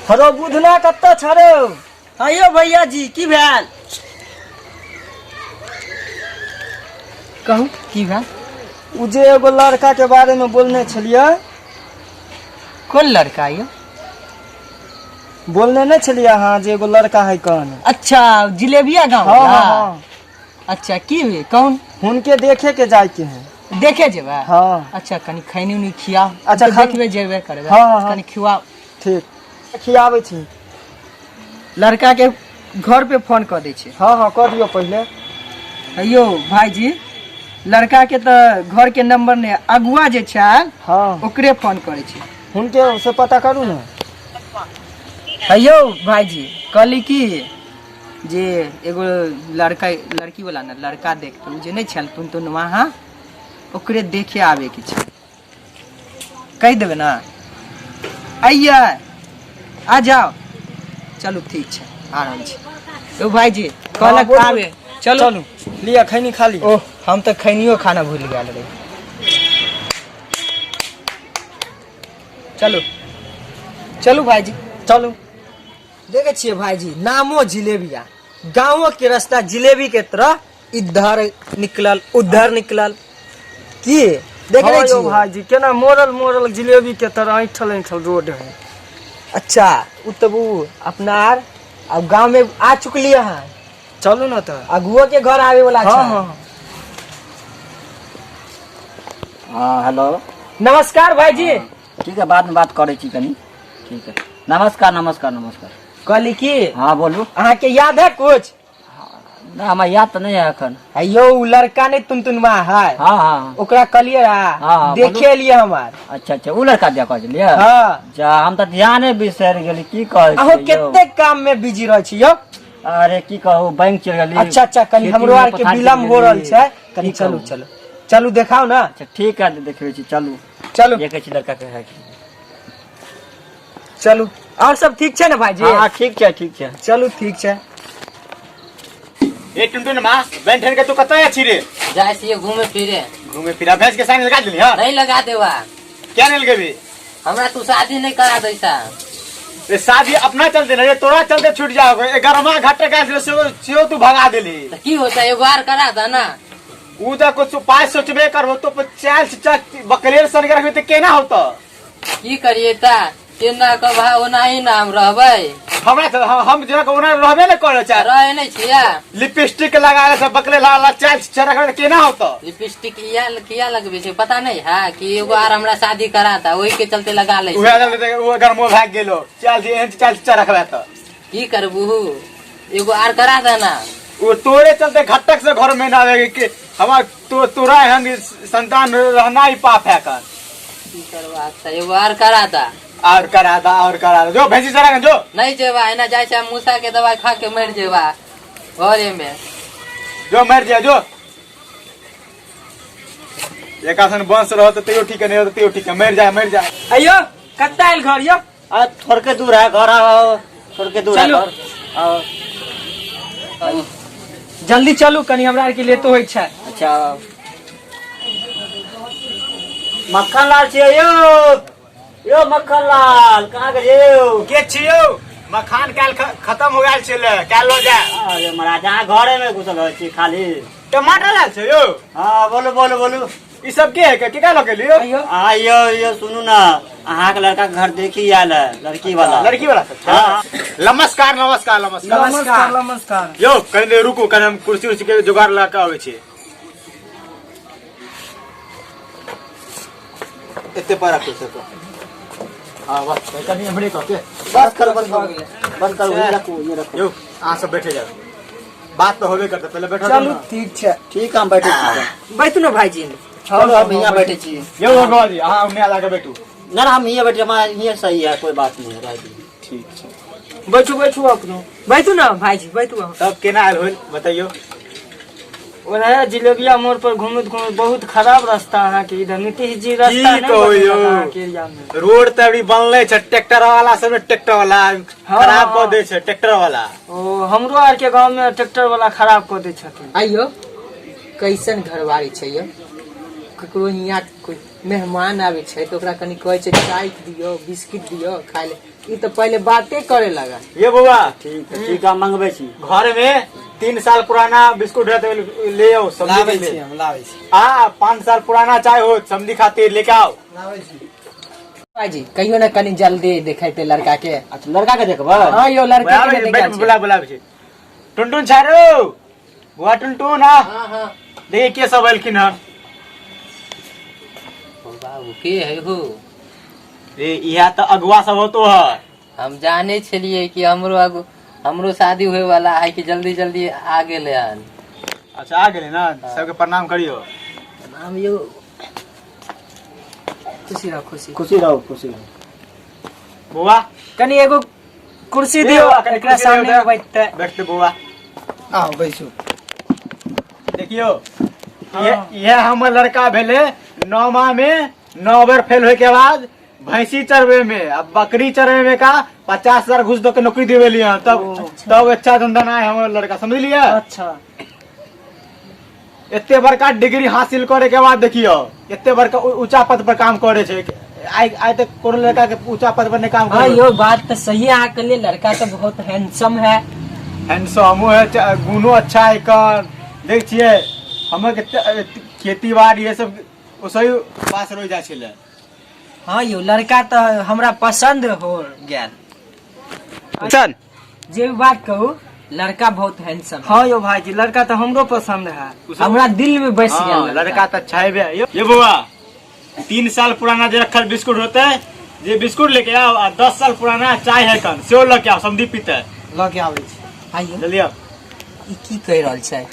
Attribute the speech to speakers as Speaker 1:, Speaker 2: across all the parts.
Speaker 1: हरो बुधना कतऽ छरो?
Speaker 2: हाँ यौ भैया जी, की भेल? कहू की भेल?
Speaker 1: उ जे एगो लड़का के बारे में बोलने छलियै।
Speaker 2: कोन लड़का यौ?
Speaker 1: बोलने नहीं छलियै अहाँ जे एगो लड़का है कन।
Speaker 2: अच्छा, जिलेबिया गाँव?
Speaker 1: हाँ, हाँ, हाँ।
Speaker 2: अच्छा, की भेल कौन?
Speaker 1: हुनके देखे के जाय के है।
Speaker 2: देखे जेबै?
Speaker 1: हाँ।
Speaker 2: अच्छा, कनी खैनी उनी खियाओ।
Speaker 1: अच्छा,
Speaker 2: तऽ देखबे जेबे करबै।
Speaker 1: हाँ, हाँ, हाँ।
Speaker 2: कनी खियाओ।
Speaker 1: ठीक, खियाबै छी।
Speaker 2: लड़का के घर पे फोन कऽ दै छै।
Speaker 1: हाँ हाँ, कऽ दियौ पहिले।
Speaker 2: यौ भाईजी, लड़का के तऽ घर के नंबर नहि, अगुआ जे छै ओकरे फोन करै छै।
Speaker 1: हुनके से पता करू ने।
Speaker 2: यौ भाईजी, कहली की जे एगो लड़का लड़की वाला ने लड़का देखते, ओ जे नहि छल तुन तुन वहाँ, ओकरे देखे आबे के छै। कहि देबै ने? आइए, आ जाओ। चलू, ठीक छै, आ रहल छी। यौ भाईजी, कहलक
Speaker 1: बोलू।
Speaker 2: आबे। चलू।
Speaker 1: चलू, लिअ, खैनी खा लिअ।
Speaker 2: ओह, हम तऽ खैनियो खाना भूल गेल रही। चलू चलू भाईजी।
Speaker 1: चलू।
Speaker 2: देखे छियै भाईजी, नामो जिलेबिया, गाँवो के रास्ता जिलेबी के तरह इधर निकलल उधर निकलल, की देख
Speaker 1: हाँ
Speaker 2: रहे
Speaker 1: यौ
Speaker 2: छियै?
Speaker 1: भाईजी, केना मोड़ल मोड़ल जिलेबी के तरह ऐंठल ऐंठल रोड है।
Speaker 2: अच्छा, उ तब उ अपना आर अब गांव में आ चुकली अहाँ।
Speaker 1: चलू ने तऽ।
Speaker 2: अगुओ के घर आवे वाला
Speaker 1: हाँ।
Speaker 2: छै।
Speaker 1: हाँ।
Speaker 3: हाँ, हेलो।
Speaker 2: नमस्कार भाईजी।
Speaker 3: ठीक है, बाद में बात करै छी कनी। ठीक है, नमस्कार नमस्कार नमस्कार।
Speaker 2: कहली की,
Speaker 3: हाँ, बोलू।
Speaker 2: अहाँके याद है कुछ?
Speaker 3: ना, हमरा याद तऽ नहि है एखन।
Speaker 2: यौ, उ लड़का नहीं तुनतुनवा है?
Speaker 3: हाँ हाँ।
Speaker 2: ओकरा कहलिए रहा,
Speaker 3: हाँ,
Speaker 2: देखे लिए हमार।
Speaker 3: अच्छा अच्छा, उ लड़का दिया कहै छलियै?
Speaker 2: हाँ।
Speaker 3: जा, हम तऽ ध्याने बिसरि गेली, की कहै
Speaker 2: अहूँ
Speaker 3: छियै यौ?
Speaker 2: कते काम में बिजी रह छी यौ।
Speaker 3: अरे की कहू, बैंक चलि गेली।
Speaker 2: अच्छा अच्छा, कनी
Speaker 3: खेती
Speaker 2: हमरो
Speaker 3: मे
Speaker 2: आर के
Speaker 3: पथार चलि
Speaker 2: विलम्ब हो रहल
Speaker 3: गेली।
Speaker 2: छै कनी।
Speaker 3: की
Speaker 2: चलू।
Speaker 3: कहू?
Speaker 2: चलू चलू, देखाउ ना।
Speaker 3: अच्छा ठीक है, देखबै छी, चलू।
Speaker 2: चलू।
Speaker 3: देखै छी लड़का के है की।
Speaker 2: चलू, और सब ठीक छै ने भाईजी?
Speaker 3: हाँ, ठीक छै, ठीक छै।
Speaker 2: चलू, ठीक छै।
Speaker 4: ए टुनटुन माँ, बेंठन के तू कतऽ छी रे?
Speaker 5: जाइ छियै घूमे फिरे।
Speaker 4: घूमे फिरे? भैंस के साइन लगा देली? हां।
Speaker 5: नहीं लगा देवा।
Speaker 4: क्या नहीं लगेबी?
Speaker 5: हमरा तू शादी नहीं करा दैसा।
Speaker 4: रे शादी अपना चलते नहीं रे, तोरा चलते छूट जाओगे। ए गरमा घाटे का से सेहो तू भगा देली।
Speaker 5: तो की होता, एगो आर करा दा ना।
Speaker 4: ऊ तऽ कुछ उपाय सोचबे करबो तो चाल चाल बकरेर सन के रखबे तऽ केना होतो?
Speaker 5: की करिए ता, केना के भाई, ओना ही ना हम रहबै।
Speaker 4: हमरा तऽ हम जेना के ओना रहबे ने करे चाहे।
Speaker 5: रहे नहीं छिया।
Speaker 4: लिपस्टिक लगा से बकरे ला ला चाल चाल रखबे तऽ केना होतो?
Speaker 5: लिपस्टिक किया किया लगबे छै, पता नहीं है कि एगो आर हमरा शादी करा था, ओही के चलते लगा ले।
Speaker 4: उहे चलते ओ गरमो भाग गेलो। चाल जे एहन चाल चाल रखबे तऽ
Speaker 5: की करबू, एगो आर करा देना।
Speaker 4: वो तोरे चलते घटक से घर में ना आवे कि हमार तो तोरा एहन संतान रहना ही पाप है कर।
Speaker 5: की करबा, अच्छा एगो आर करा दा।
Speaker 4: और करा दा, और करा दा। जो भैंसी चरा के जो।
Speaker 5: नहीं जेबा, एना जाय छै मूसा के दवाई खा के मर जेबा घरे में।
Speaker 4: जो मर जा जो। एक आसन वंश रहो तो तैयो ठीक है, नहीं हो तो तैयो ठीक है, मर जाए मर जाए।
Speaker 2: अयो, कत्ता आयल घर यो?
Speaker 3: आ थोड़के दूर है घर, आओ, थोड़के दूर है।
Speaker 2: चलू।
Speaker 3: घर आओ।
Speaker 2: जल्दी चलू कनी, हमरा आर के लेतो होइ छै।
Speaker 3: अच्छा, मक्खन लाल छियै यौ? यौ मक्खन लाल, कहाँ गेलियै यौ?
Speaker 4: के छियौ? मखान काल खत्म हो गेल छलै, काल लो जा।
Speaker 3: अरे महाराज, अहाँ घरे में घुसल रहै छी खाली।
Speaker 4: टमाटर लाल छै यौ?
Speaker 3: हाँ, बोलू बोलू बोलू।
Speaker 4: ई सब के है? के के लऽ गेलियौ?
Speaker 2: अयो।
Speaker 3: आ यौ यौ, सुनू ना, अहाँके लड़का के घर देखी आयल है लड़की वाला।
Speaker 4: लड़की वाला सब छै?
Speaker 3: हाँ।
Speaker 4: नमस्कार नमस्कार नमस्कार।
Speaker 1: नमस्कार नमस्कार।
Speaker 4: यौ, कनि देर रुकू, कनि हम कुर्सी उर्सी के जुगाड़ लऽ के आबै छी। एते पर राखू सबके। हाँ बस, कनि एम्हरे कऽ के।
Speaker 3: बस करू, बस करू, बस करू, ये रखू, ये रखू।
Speaker 4: यौ, अहाँ सब बैठे जाउ, बात तऽ होबे करतै, पहिले बैठो।
Speaker 2: चलू, ठीक छै।
Speaker 3: ठीक है, हम बैठे छी।
Speaker 2: बैठू ने भाईजी।
Speaker 3: चलो, हम यहाँ बैठे छी।
Speaker 4: यौ भगवान जी, अहाँ ओन्ने लाके बैठू।
Speaker 3: ना ना, हम यहाँ बैठे, हमारा यहाँ सही है, कोई बात नहीं है, रह दी।
Speaker 4: ठीक छै।
Speaker 1: बैठू बैठू अपनो।
Speaker 2: बैठू ने भाईजी, बैठू अहाँ।
Speaker 4: तब केना आयल होल, बतैयौ।
Speaker 1: ओना जिलेबिया मोड़ पर घूमैत घूमैत बहुत खराब रास्ता अहाँके इधर, नीतीश जी रास्ता
Speaker 4: की
Speaker 1: नहि
Speaker 4: कहू
Speaker 1: बनेलक
Speaker 4: यौ?
Speaker 1: अहाँके एरिया में।
Speaker 4: रोड तऽ अभी बनले छै, ट्रैक्टर वाला सब ने, ट्रैक्टर वाला खराब कऽ दै छै ट्रैक्टर वाला।
Speaker 1: ओ हमरो आर के गांव में ट्रैक्टर वाला खराब कऽ दै छथिन।
Speaker 2: आइयो, कैसन घरवारी छै यौ? ककरो हियाँ कोइ मेहमान आबै छै तऽ ओकरा कनि कहै छै चाय दियौ, बिस्किट दियौ खाय ले, ई तऽ पहिले बाते करे लगल।
Speaker 4: ये बौआ।
Speaker 3: ठीक है, ठीक है, हम मंगबै छी।
Speaker 4: घर में 3 साल पुराना बिस्कुट रहते, ले आओ समधी
Speaker 6: लाबै
Speaker 4: के
Speaker 6: छी।
Speaker 4: लिए।
Speaker 6: हम लाबै छी।
Speaker 4: आ 5 साल पुराना चाय हो, समधी खातिर लेके आओ।
Speaker 6: लाबै छी।
Speaker 2: भाईजी, कहियो ने कनि जल्दी देखेते लड़का के।
Speaker 3: अच्छा, लड़का के देखबै?
Speaker 2: हाँ यो, लड़का के
Speaker 4: बुलाबै
Speaker 2: ने
Speaker 4: बैठ।
Speaker 2: देखे।
Speaker 4: बुला बुलाबै छी। टुनटुन छारू, बुआ टुनटुन, आ।
Speaker 5: हाँ हाँ
Speaker 4: देखिए के सब एलखिन हन।
Speaker 5: ओ बाबू, के है हो?
Speaker 4: रे, इहा तऽ अगुआ सब होतो है।
Speaker 5: हम जाने छलिए कि हमरो आगू हमरो शादी होए वाला है कि जल्दी जल्दी आ गेले हन।
Speaker 4: अच्छा, आ गेलै ना? सबके प्रणाम करियो।
Speaker 2: हम यो, खुशी रहो, खुशी।
Speaker 3: खुशी रहो, खुशी रहो।
Speaker 4: बौआ।
Speaker 2: कनि एगो कुर्सी
Speaker 4: ए
Speaker 2: दियौ।
Speaker 4: बौआ, कनि
Speaker 2: एकरा
Speaker 4: कुर्सी दियौ
Speaker 2: सामने
Speaker 4: तऽ।
Speaker 2: बैठते।
Speaker 4: बैठते बौआ।
Speaker 6: आओ, बैसू।
Speaker 4: देखियो, ये यह हमर लड़का भेले। 9मा में 9 बेर फेल होए के बाद भैंसी चरवे में आ बकरी चरवे में का 50,000 घूस दो के नौकरी देवे लिए। तब तब अच्छा धंधा ना है हमर लड़का, समझ लिया?
Speaker 1: अच्छा।
Speaker 4: एते बड़का डिग्री हासिल करे के बाद देखियो, एते बड़का ऊंचा पद पर काम करे छै। आइ आइ तक कोनो लड़का के ऊंचा पद पर नहीं काम
Speaker 2: हाँ
Speaker 4: करे।
Speaker 2: यो, बात तो सही है अहाँ के लिए, लड़का तो बहुत हैंडसम है।
Speaker 4: हैंडसमो है, गुणो अच्छा है कर। देख छियै हमर के खेती बाड़ी ये सब ओसही पास रहि जाइ छलै।
Speaker 2: हाँ यो, लड़का तो हमरा पसंद हो गेल।
Speaker 4: चल।
Speaker 2: जे भी बात कहू, लड़का बहुत हैंडसम है।
Speaker 1: हाँ यो भाईजी, लड़का तो हमरो पसंद है।
Speaker 2: हमरा दिल में बस
Speaker 4: हाँ,
Speaker 2: गेल।
Speaker 4: लड़का तो अच्छा है बे। ये बउआ, 3 साल पुराना जे रखल बिस्कुट होते है, जे बिस्कुट लेके आओ आ 10 साल पुराना चाय है कन सेहो लके आओ, समधी पीते।
Speaker 6: लऽ के आबै छी।
Speaker 2: हाँ यो।
Speaker 4: जल्दी आओ।
Speaker 2: ई की कहि रहल छै?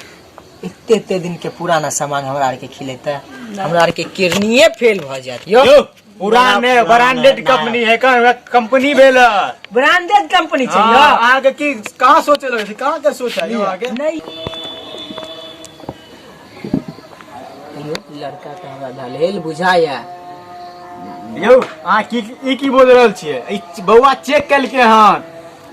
Speaker 2: एते एते दिन के पुराना सामान हमरा आर के खिलेते, हमरा आर के किडनीये फेल भऽ जायत यो।
Speaker 4: यो पुराने ब्रांडेड कंपनी है कन, कंपनी भेल है।
Speaker 2: ब्रांडेड कंपनी छै।
Speaker 4: हाँ,
Speaker 2: यो।
Speaker 4: अहाँके की कहाँ सोचे लगे छै, कहाँ के सोच है यो अहाँके?
Speaker 2: नहीं यो, लड़का के हमरा ढलेल बुझाया।
Speaker 4: यौ, अहाँ की ई की बोल रहल छियै? ई बौआ चेक केलकै हन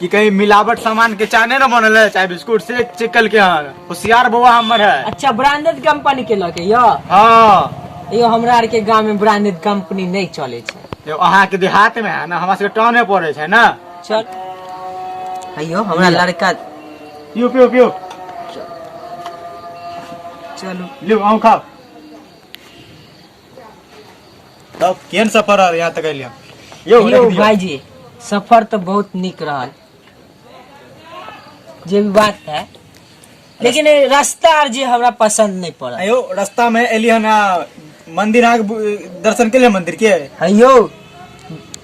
Speaker 4: कि कहीं मिलावट सामान के चाय नहीं ने बनल है, चाय बिस्कुट से चेक केलकै हन। होशियार बौआ हमर है।
Speaker 2: अच्छा, ब्रांडेड कंपनी के लके यो?
Speaker 4: हाँ।
Speaker 2: यो, हमरा आर के गांव में ब्रांडेड कंपनी नहीं चले छै।
Speaker 4: यौ, अहाँके देहात में है ना, हमरा सबके टाउने पड़े छै ना।
Speaker 2: चल अयो, हमरा लड़का
Speaker 4: पियो पियो पियो।
Speaker 2: चलू।
Speaker 4: लियो, अहूँ खाओ। तब केहन सफर रहल यहाँ तक एलियै यौ?
Speaker 2: यौ।
Speaker 4: रख दियौ।
Speaker 2: भाईजी, सफर तो बहुत निक रहल, जे भी बात है, लेकिन ये रास्ता आर जे हमरा पसंद नहीं पड़ल।
Speaker 4: अयो, रास्ता में एलियै हन आ, मंदिर अहाँके दर्शन केलियै मंदिर के?
Speaker 2: अयो,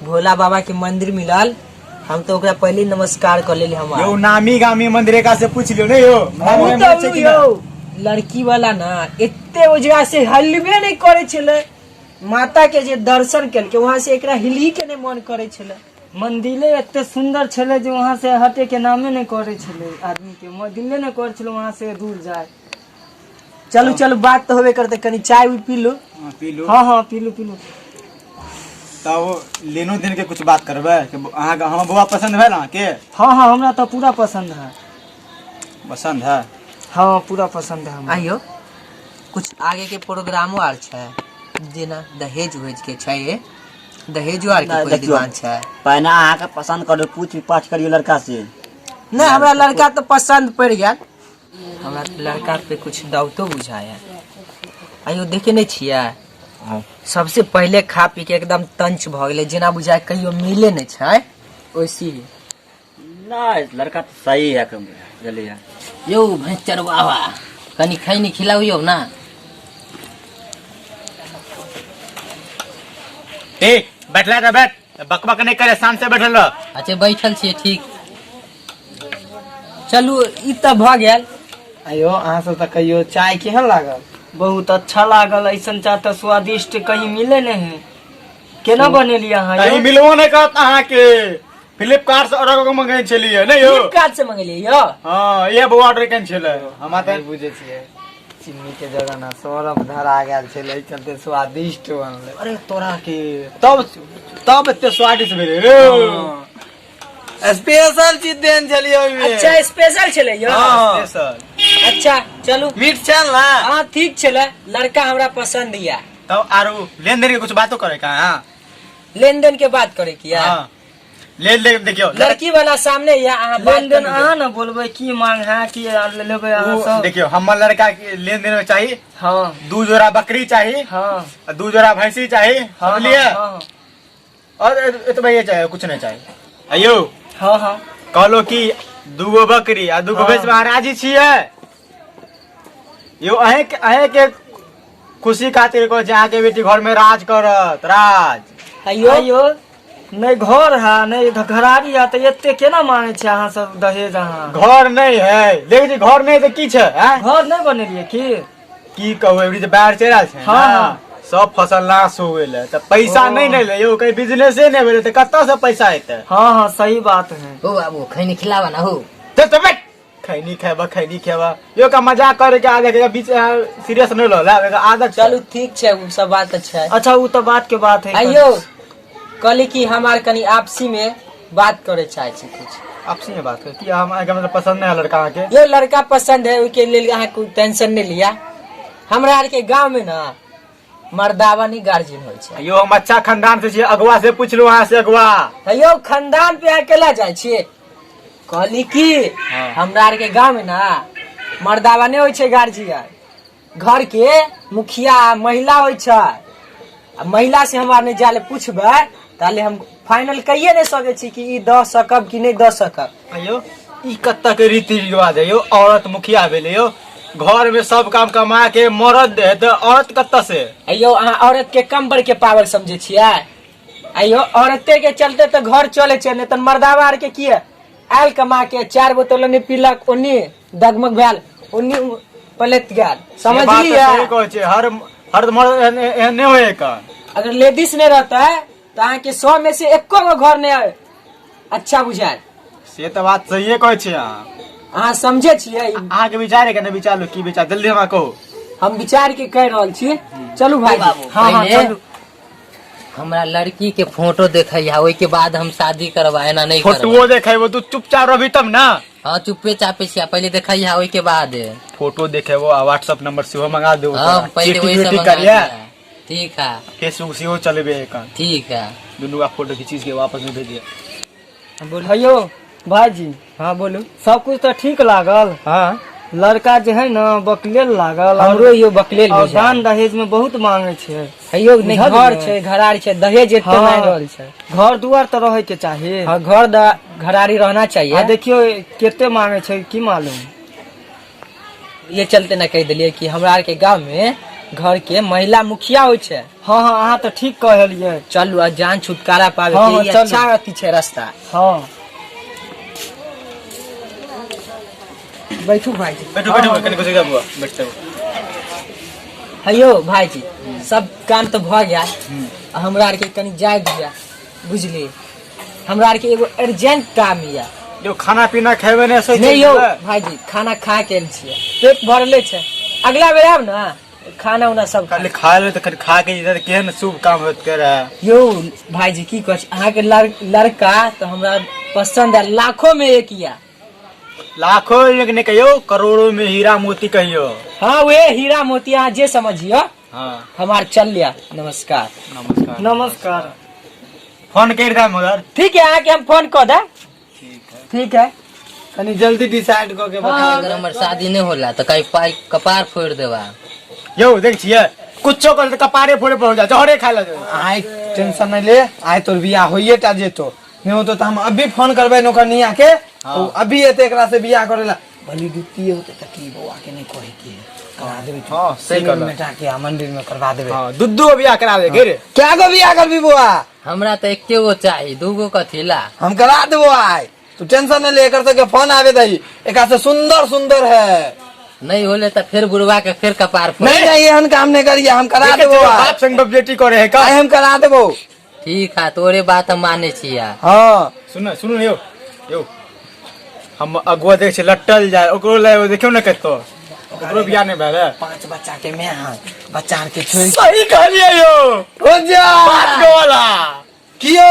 Speaker 2: भोला बाबा के मंदिर मिलल, हम तो ओकरा पहले नमस्कार कर लेली हम।
Speaker 4: यौ, नामी गामी मंदिर एकरा से पूछ लियौ ने यौ, नामी
Speaker 2: उ
Speaker 4: गामी
Speaker 2: तऽ
Speaker 4: छै कि
Speaker 2: यौ,
Speaker 4: नहि?
Speaker 2: लड़की वाला ना एते ओजरा से हलबे नहीं करे छले, माता के जे दर्शन केलके वहां से एकरा हिलही के नहीं मन करे छले।
Speaker 1: मंदिरे एते सुंदर छलै जे वहां से हटे के नामे नहीं करे छलै आदमी के, दिले नहीं करे छलै वहां से दूर जाए।
Speaker 2: चलू चलू, बात तो होबे करते, कनी चाय उय पी लू।
Speaker 4: हाँ, पी लू।
Speaker 1: हाँ हाँ, पीलू पीलू।
Speaker 4: तब लेनो देन के कुछ बात करबै कि अहाँके हमर बौआ पसंद भेल अहाँके?
Speaker 1: हाँ हाँ, हमरा तो पूरा पसंद है।
Speaker 4: पसंद है?
Speaker 1: हाँ, पूरा पसंद है हमरा।
Speaker 2: आइयो, कुछ आगे के प्रोग्रामो आर छै, जेना दहेज उहेज के छै, दहेजो आर के
Speaker 3: नहि,
Speaker 2: कोई
Speaker 3: देखियौ।
Speaker 2: डिमांड छै?
Speaker 3: पहिने अहाँके पसंद करू, पूछ पाछ करियौ लड़का से।
Speaker 2: नहीं, हमरा लड़का तो पसंद पड़ गेल। हमरा तऽ लड़का पे कुछ डाउटो बुझाया। आइयो, देखे नहीं छियै, सबसे पहिले खा पी के एकदम तंच भऽ गेलै, जेना बुझाय कहियो मिले नहीं छै वैसी।
Speaker 3: नहीं, लड़का तो सही है कम बुझलियै।
Speaker 5: यौ भैंस चरवाहा, कनि खैनी खिलाउ यौ ना।
Speaker 4: ए, बैठला तऽ बैठ, बकबक नहीं करे, शान से बैठल रह।
Speaker 5: अच्छा, बैठल छियै, ठीक।
Speaker 2: चलू, ई तऽ भऽ गेल।
Speaker 6: आइयो, अहाँ सब तऽ कहियो, चाय केहन लागल?
Speaker 1: बहुत अच्छा लागल। ऐसन चाय तऽ स्वादिष्ट कहीं मिले नहीं है। केना बनेलियै अहाँ
Speaker 4: कहीं
Speaker 1: यौ?
Speaker 4: मिलबो नहीं करत अहाँके। फ्लिपकार्ट से ऑर्डर कऽ के मंगेने छलियै नहीं यौ?
Speaker 2: फ्लिपकार्ट से मंगेलियै यौ?
Speaker 4: हाँ, ये बौआ ऑर्डर केने छलै हमरा
Speaker 6: नहि
Speaker 4: तऽ।
Speaker 6: बुझै छियै, चीनी के जगह ना सरफ धरा गेल छलै, एहि चलते स्वादिष्ट बनलै।
Speaker 4: अरे तोरा के, तब तब एते स्वादिष्ट भेलै रे।
Speaker 6: स्पेशल चीज देन छलियै ओहिमे।
Speaker 2: अच्छा, स्पेशल छलै यौ?
Speaker 6: हाँ।
Speaker 4: स्पेशल।
Speaker 2: अच्छा, चलू।
Speaker 6: मीठ छल ना?
Speaker 2: हाँ, ठीक छलै। लड़का हमरा पसंद या।
Speaker 4: तब आरो लेन देन के कुछ बातो करे का? हाँ।
Speaker 2: लेन देन के बात करे किया?
Speaker 4: हाँ। लेन देन देखियो,
Speaker 2: लड़की वाला सामने या अहाँ बात
Speaker 1: लेन देन
Speaker 2: करू।
Speaker 1: अहाँ ने बोलबै की मांग है, की लेबै अहाँ
Speaker 4: उ
Speaker 1: सब।
Speaker 4: देखियो, हमर लड़का के लेन देन में चाहिए।
Speaker 1: हाँ।
Speaker 4: 2 जोड़ा बकरी चाहिए।
Speaker 1: हाँ।
Speaker 4: आ 2 जोड़ा भैंसी चाहिए।
Speaker 1: हाँ,
Speaker 4: समझलिए?
Speaker 1: हाँ,
Speaker 4: और एतबे ये चाहिए, कुछ नहीं चाहिए। अयो।
Speaker 1: हाँ, हाँ।
Speaker 4: कहलो कि 2 बकरी आ 2
Speaker 1: हाँ।
Speaker 4: भैंस में राजी छियै? यो अहें के खुशी खातिर कहै छै, अहाँके बेटी घर में राज करत, राज।
Speaker 2: अयो।
Speaker 1: अयो, नहीं घर है, नहीं घरारी है, तऽ एते केना मांगे छै अहाँ सब दहेज अहाँ?
Speaker 4: घर नहीं है, देख जी, घर नहीं तऽ की छै, हैं?
Speaker 1: घर नहीं बनेलियै की?
Speaker 4: की कहू, एबरी जे बाढ़ि चलि आयल छै
Speaker 1: हाँ,
Speaker 4: ने,
Speaker 1: हाँ।
Speaker 4: सब फसल नाश हो गेलै, तऽ पैसा
Speaker 1: ओ।
Speaker 4: नहीं ने लै यौ, कहीं बिजनेसे नहीं भेलै तऽ कतऽ से पैसा एतै?
Speaker 1: हाँ, हाँ, सही बात है।
Speaker 5: हो बाबू, खैनी खिलावा ना हो।
Speaker 4: चल, चल, बैठ। खैनी खेबा, खैनी खेबा। यो का मजाक करे के आदत है, बीच, सीरियस नहीं लो, ला, एकर आदत छै।
Speaker 2: चलू ठीक छै, उ सब बात तऽ छै।
Speaker 1: अच्छा, उ तऽ बात के बात है।
Speaker 2: अयो, कहली कि हमार कनी आपसी में बात करे चाहे छी कुछ।
Speaker 4: आपसी में बात करे कि हम अहाँके मतलब पसंद नहीं है लड़का अहाँके?
Speaker 2: यो लड़का पसंद है, ओहिके लेल अहाँ कोई टेंशन नहीं लिया। हमरा आर के गांव में ना मर्दावा नहीं गार्जियन होइ छै।
Speaker 4: यो हम अच्छा खानदान से छियै, अगुआ से पूछलू अहाँ से अगुआ।
Speaker 2: यो खानदान पे अकेला जाइ छियै। कहली कि
Speaker 4: हाँ।
Speaker 2: हमरा आर के गांव में ना मर्दावा नहीं होइ छै गार्जियन, घर के मुखिया महिला होइ छै। आ महिला से हमरा नहि जाले पूछबै ताले हम फाइनल कहिए नहीं सकै छी कि ई दऽ सकब कि नहि दऽ सकब।
Speaker 4: अयो, ई कत्ता के रीति रिवाज है यो, औरत मुखिया भेलै यो, घर में सब काम कमा के मरद दे तऽ औरत कत्ता से?
Speaker 2: अयो, अहाँ औरत के कम बढ़ के पावर समझै छियै? अयो, औरते के चलते तऽ घर चले छै, नहि तऽ मर्दावा आर के किए आयल कमा के 4 बोतल ओन्नी पीलक, ओन्नी दगमग भेल, ओन्नी पलट गेल।
Speaker 4: से बात तऽ
Speaker 2: समझलियै?
Speaker 4: सही कहै छै, हर मर्द एहन नहि होय एकर।
Speaker 2: अगर लेडीज नहीं रहता है तो अहाँ के 100 में से एको गो घर नहीं आए अच्छा बुझाए।
Speaker 4: से तऽ बात सहिए कहै छै अहाँ।
Speaker 2: अहाँ समझे छियै?
Speaker 4: अहाँके विचार है कि नहि विचारलू? की विचार, जल्दी हमरा कहू।
Speaker 2: हम विचार के कह रहल छी। चलू भाई।
Speaker 5: बाबू,
Speaker 1: हाँ, हाँ,
Speaker 5: पहिले
Speaker 1: चलू।
Speaker 5: हमरा लड़की के फोटो देखै है, ओहि के बाद हम शादी करबा, एना नहीं करबा।
Speaker 4: फोटो देखेबो, तू चुपचाप रहबी तब ना।
Speaker 5: हाँ, चुप्पे चापे छियै, पहिले देखै है ओहि के बाद।
Speaker 4: फोटो देखेबो आ व्हाट्सएप नंबर सेहो मंगा देबो।
Speaker 5: हाँ,
Speaker 4: तोरा।
Speaker 5: पहिले
Speaker 4: चीटिंग
Speaker 5: वही सब
Speaker 4: वीटिंग
Speaker 5: मंगा
Speaker 4: करिहे।
Speaker 5: दिया। ठीक है।
Speaker 4: फेसबुक सेहो चलेबे एखन।
Speaker 5: ठीक है।
Speaker 4: दुनू का फोटो खींच के वापस में भेजिए।
Speaker 1: हेयो भाईजी।
Speaker 2: हाँ बोलू।
Speaker 1: सब कुछ तो ठीक लागल।
Speaker 2: हाँ।
Speaker 1: लड़का जे है ना बकलेल लागल।
Speaker 2: हमरो यो बकलेल
Speaker 1: और
Speaker 2: बुझायल।
Speaker 1: दान दहेज में बहुत मांगे छै।
Speaker 2: हेयो नहीं
Speaker 1: बुझलियै?
Speaker 2: घर छै, घरारी छै, दहेज एते
Speaker 1: हाँ।
Speaker 2: मांगि रहल छै।
Speaker 1: घर दुआर तो रहे के चाही।
Speaker 2: हाँ, घर घरारी रहना चाहिए।
Speaker 1: आ देखियो केते मांगे छै की मालूम।
Speaker 2: ये चलते ना कह दिलिए कि हमरा आर के गांव में घर के महिला मुखिया होइ छै।
Speaker 1: हाँ, हाँ, अहाँ तो ठीक कहलिए।
Speaker 2: चलू आ जान छुटकारा पावे
Speaker 1: हाँ,
Speaker 2: के
Speaker 1: हाँ,
Speaker 2: ई
Speaker 1: चलू।
Speaker 2: अच्छा अथी छै रास्ता।
Speaker 1: हाँ।
Speaker 2: बैठू भाईजी।
Speaker 4: बैठू, बैठू, कनी कुछ बुआ, बैठते हो।
Speaker 2: हेयो भाईजी, सब काम तो भ गया, हमरा आर के कनी जाय दिया, बुझलिए? हमरा आर के एगो अर्जेंट काम या।
Speaker 4: यो खाना पीना खेबे नहीं सही
Speaker 2: नहीं यो
Speaker 4: चलबै?
Speaker 2: भाईजी, खाना खा के आयल छियै, पेट भरले छै। अगला बेर आब ना खाना उना सब खा।
Speaker 4: खाली खा ले तऽ खाली खा के इधर केहन शुभ काम होत के रहे।
Speaker 2: यो भाईजी की कहै छी, अहाँके लड़का तऽ हमरा पसंद है, लाखों में एक या।
Speaker 4: लाखों एक नहीं कहियो, करोड़ों में हीरा मोती कहियो।
Speaker 2: हाँ वे हीरा मोती अहाँ जे समझियो।
Speaker 4: हाँ।
Speaker 2: हमार चल लिया। नमस्कार।
Speaker 4: नमस्कार।
Speaker 1: नमस्कार।
Speaker 4: फोन कर दे मगर।
Speaker 2: ठीक है, अहाँके हम फोन कऽ दे।
Speaker 4: ठीक है।
Speaker 2: ठीक है।
Speaker 6: कनी जल्दी डिसाइड कऽ के बताउ।
Speaker 5: अगर हमर शादी नहीं होला तऽ कहीं पाई कपार फोड़ देबा।
Speaker 4: यौ देख छियै, कुछो कर कपारे फोड़े पड़ जा, जहरे खाय ला।
Speaker 6: आइ टेंशन नहीं ले, आइ तोर बियाह होइए टा जेतो। नहीं होतो तो हम अभी फोन करबै नौकरनिया के,
Speaker 4: हाँ।
Speaker 6: तो अभी एते एकरा से बियाह करेला। भली द्वितीय होते त की बौआ के नहीं कहे के करा देबै।
Speaker 4: हाँ, सही
Speaker 6: सिंदूर
Speaker 4: कहलक।
Speaker 6: मेटा के आ मंदिर में करवा देबै।
Speaker 4: हाँ, दू दू गो बियाह करा दे गे रे।
Speaker 6: क्या गो बियाह करबी बौआ?
Speaker 5: हमरा तऽ एके गो चाही, दू गो कथी ला?
Speaker 6: हम करा देबो आइ, तू टेंशन नहीं ले। एकर सबके फोन आवे दही, एकरा से सुंदर सुंदर है।
Speaker 5: नहीं होले तऽ फेर बुढ़वा के फेर कपार फोड़।
Speaker 6: नहीं नहीं, एहन काम नहीं करिए, हम करा
Speaker 4: देखे
Speaker 6: देबो
Speaker 4: छियै,
Speaker 6: आइ।
Speaker 4: बाप संग बेटी करे है का?
Speaker 6: आइ हम करा देबो।
Speaker 5: ठीक है, तोरे बात हम माने छियै।
Speaker 6: हाँ।
Speaker 4: सुन, सुन यौ, यौ हम अगुआ देख छै लटल जाय, ओकरो ले देखियौ ने कतौ ओकरो बियाह नहीं भेल है।
Speaker 6: 5 बच्चा के my है, बच्चा आर के छोड़।
Speaker 4: सही कहलिए यौ।
Speaker 6: हो जा।
Speaker 4: 5 गो वाला।
Speaker 6: कियो?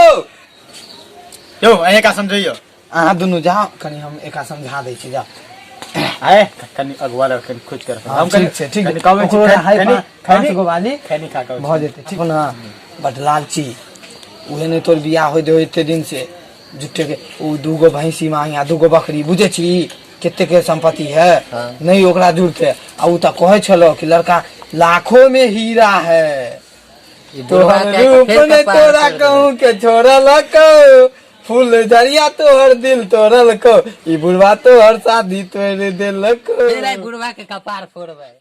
Speaker 4: यौ अहीं का समझैयौ।
Speaker 6: अहाँ दुनू जाओ, कनी हम एका समझा दै छी, जाओ।
Speaker 4: आए कनी अगुआ लग कनी खोज कर
Speaker 6: हाँ, ठीक छै ठीक
Speaker 4: कनी
Speaker 6: छै
Speaker 4: कहबै छी,
Speaker 6: ओकरो रहै
Speaker 4: खैनी
Speaker 6: पाँच गो वाली
Speaker 4: खैनी खा के
Speaker 6: भऽ जेतै ठीक ना बड लालची उहे नहि तोर बियाह होय दे एते दिन से झूठे के उ दूगो भैंसी मांगे आ दूगो बकरी बुझे छी कते के संपत्ति है नहीं ओकरा जुड़ते आ उ तऽ कहै छलो कि लड़का लाखों में हीरा है
Speaker 5: ई बुढ़वा
Speaker 6: तोहर
Speaker 5: के
Speaker 6: रूप
Speaker 5: फेर
Speaker 6: ने
Speaker 5: कपार
Speaker 6: तोरा
Speaker 5: फोड़ देबै।
Speaker 6: कहूँ के छोड़लको फूल झरिया तोहर दिल तोड़लको ई बुढ़वा तोहर शादी तोड़ देलको
Speaker 5: फेर आइ बुढ़वा के कपार फोड़बै।